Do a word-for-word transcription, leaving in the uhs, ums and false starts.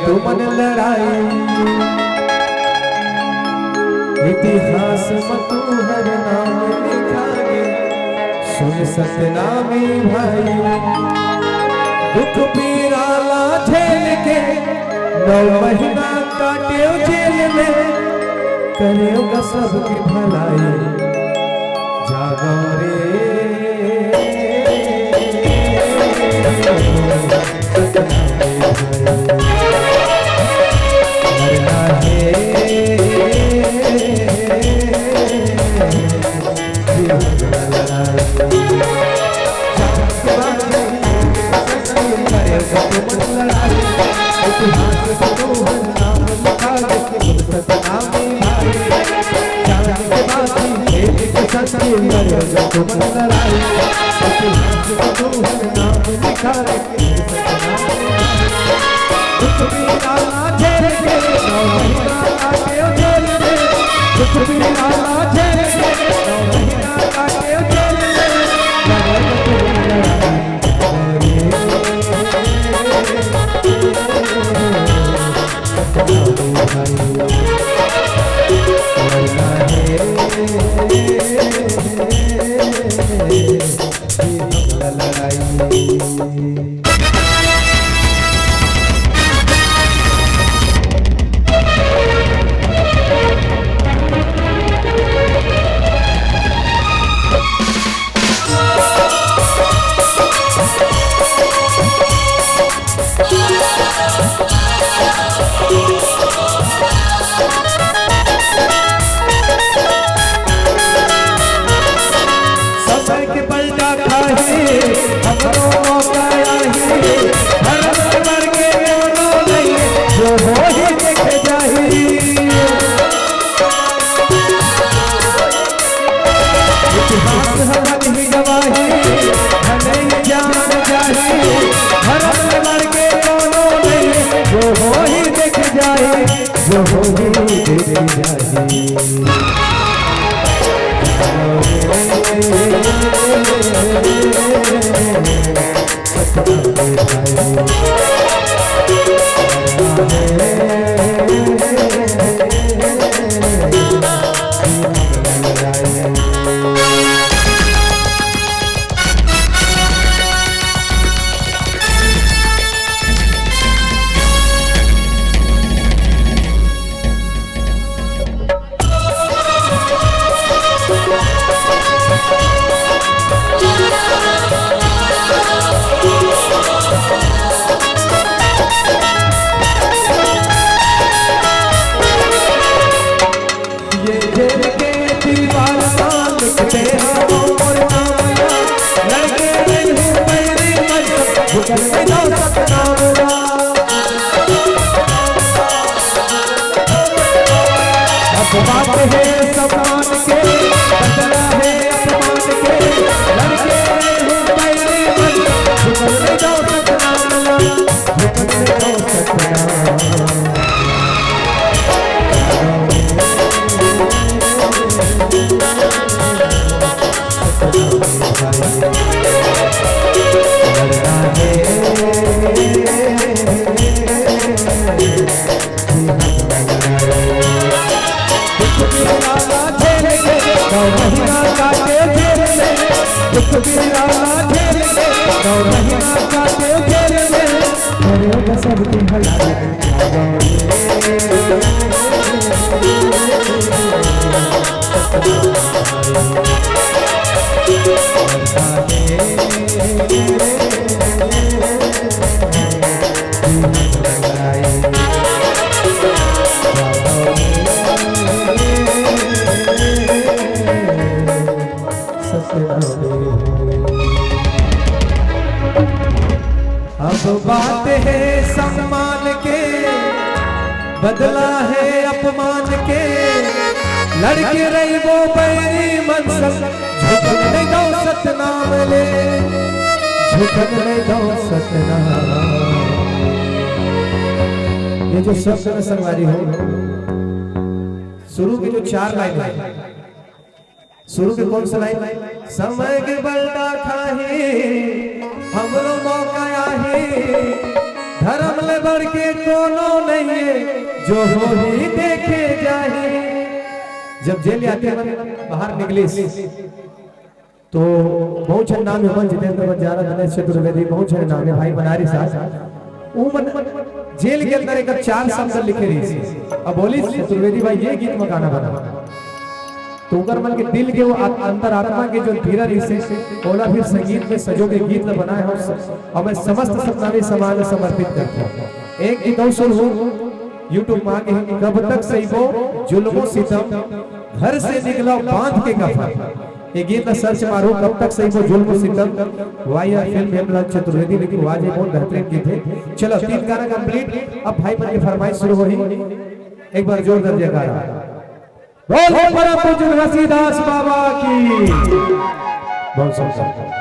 तुमन लड़ाई। इतिहास म तुहर नाम लिखागे, सुन सतनामी भाई। दुख पीरा ला झेल के नौ महीना काटेव जेल में, करेव गा सबके भलाई। जागो रे। समय के पलटा खाही, हमरो मौका आही। धर्म के मार्ग के कोनो नहीं, जो होही देखे जाही। इतिहास हमन ही गवाही, भले ही जान जाही। धर्म के मार्ग के कोनो नहीं, जो होही देखे जाही, जो होही देखे जाही। ये जेल के दीवार मा लिख दे हवं मोर नाम ला, लड़के नहीं हूँ पैरी मन, झुकन में दो सतनाम ला। अब बात है सम्मान के, बदला है अपमान के, लड़के नहीं हूँ पैरी मन, झुकन में दो सतनाम ला, झुकन में दो सतनाम। अब बात है सम्मान के, बदला है अपमान के, लड़के रहिबो बैरी मन संग, झुकन नहीं दो सतनाम ले, झुकन नहीं दो सतनाम। ये जो शब्द न संगवारी हो, शुरू के जो चार लाइन है, शुरू के कौन सा लाइन? समय के बलटा खाही, हमरो मौका आही। धर्म ले बढ़ के कोनो नहीं है, जो होही देखे जाही। जब जेल यात्री मन बाहर निकलिस, तो बहुत झन नाम हे, मन जितेंद्र बंजारा, दिनेश चतुर्वेदी, बहुत झन नाम हे भाई बनारस आज। वो मन जेल के अंदर एक चार शब्द लिखे रहिस हे। अब बोलिस चतुर्वेदी भाई, ये गीत में गाना बना। तो ओकर मन के दिल के वो आत-, अंतरात्मा के जो पीरा रहिस हे, ओला फिर संगीत में सजो के गीत ला बनाए हम स-, हमें समस्त सतनामी समाज ला समर्पित करते हैं। एक गीत और सुन हो, YouTube में आके, कब तक सहिबो जुल्मो सितम, घर से निकला बांध के कफन। ये गीत ला सर्च मारो, कब तक सहिबो जुल्मो सितम। वाई आर फिल्म, हेमलाल चतुर्वेदी लिखी, वाजे बहुत बेहतरीन गीत है। चलो, तीन गाना कंप्लीट। अब भाई मन के फरमाइश शुरू होही। एक बार जोरदार जयकारा। बोल परम पूज्य घासीदास बाबा की। बहुत सुंदर।